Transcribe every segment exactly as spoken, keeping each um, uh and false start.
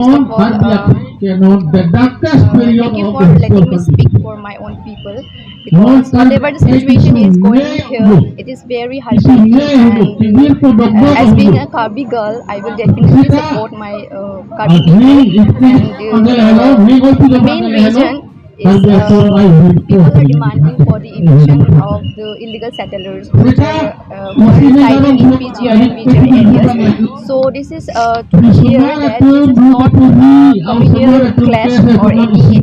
First of all, uh, thank you for letting me speak for my own people, because whatever the situation is going here, it is very heartbreaking. And, uh, as being a Karbi girl, I will definitely support my, uh, Karbi people. And, uh, the main reason is, uh, people are demanding for the eviction of the illegal settlers, which are, uh, who are residing in P G R and V G R areas. So this is, uh, to clear that this is not a communal clash or any,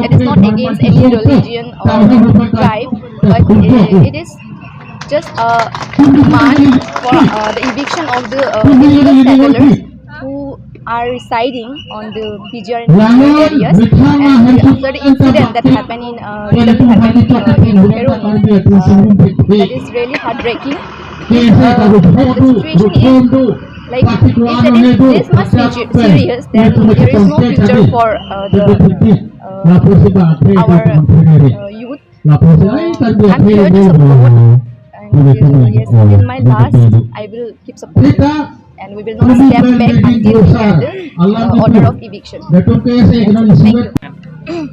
it is not against any religion or tribe, but it, it is just a demand for, uh, the eviction of the, uh, illegal settlers who are residing on the P G R and V G R areas. And after the incident that happened in, uh, recently happened in, uh, in Kheroni, uh, that is really heartbreaking. Uh, the situation is, like, if it is this much seri-, serious, then there is no future for, uh, the, uh, our, uh, youth. So I'm here to support. And, uh, yes, in my last, I will keep supporting. And we will not step back until we get the, uh, order of eviction. Thank you.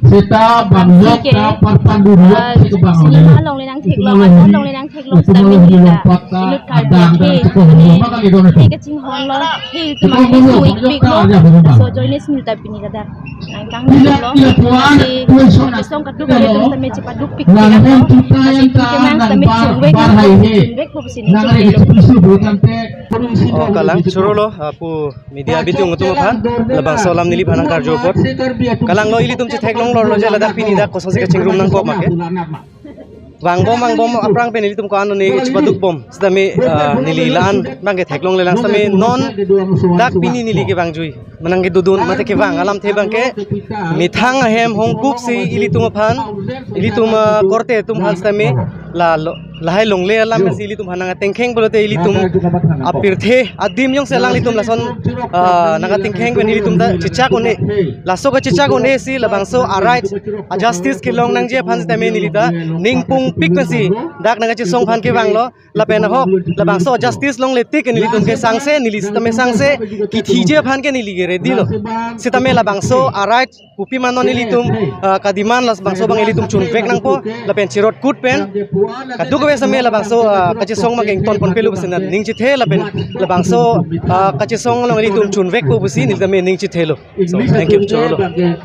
Seta bangjok ta parpan dun lok, ah, si kebang sinima along le nangtheklong, ason along le nangtheklong, seta mini ta ilut kar adang ke, dan si kebang, maka le don ke kachinghon lo, he tu mang ke suik pik lo. So join us nil ta pini ladak nangkang lo. Si kachisong kaduk kali tum seta me chepaduk pik pik lo. Nang hem tuta, si tum kemang seta me chingvek, chingvek po pusi ne chingvek lo. Oh, kalang choro lo, ah, pu media bitung atum aphan, labangso alam neliphan nangkarju apot. Kalang lo, ilitum chetheklong lor lo je ladak pini dak kosonsi kachingrum nangkok ma ke. Vangbom, vangbom aphrang pen ilitum ko-an ne chepaduk bom. Seta me, ah, neli la-an bang ke theklong le lang, seta me non dak pini neli ke vangjui, manang ke dodun mate kevang alamthe bang ke methang ahem hongkup si ilitum aphan, ilitum, ah, korte atum aphan seta me la lo, lahai longle alam si ilitum aphan nangkatengkheng pulote ilitum apirthe adim jongsi alanglitum lason, ah, nangkatengkheng pen ilitum ta chechak un-e. Laso kachechak un-e si labangso a-right, a-justice kelong nangji aphan seta me neli ta ning pungpik pensi dak nangkachesong aphan kevang lo. Lapen ahok labangso justice longle tik nelitum ke sangse, neli seta me sangse, kithiji aphan ke neli ke ready lo. Seta me labangso a-right kopi ma non ilitum, ah, ka-demand, labangso abang ilitum chunvek nangpo, lapen cherot kut pen kadokave seta me labangso, ah, kachesong ma ke ington pon pelo pusi nang ning chethe, lapen labangso, ah, kachesong along ilitum chunvekpo pusi neli seta me ning chethelo. So, thank you. Choro lo.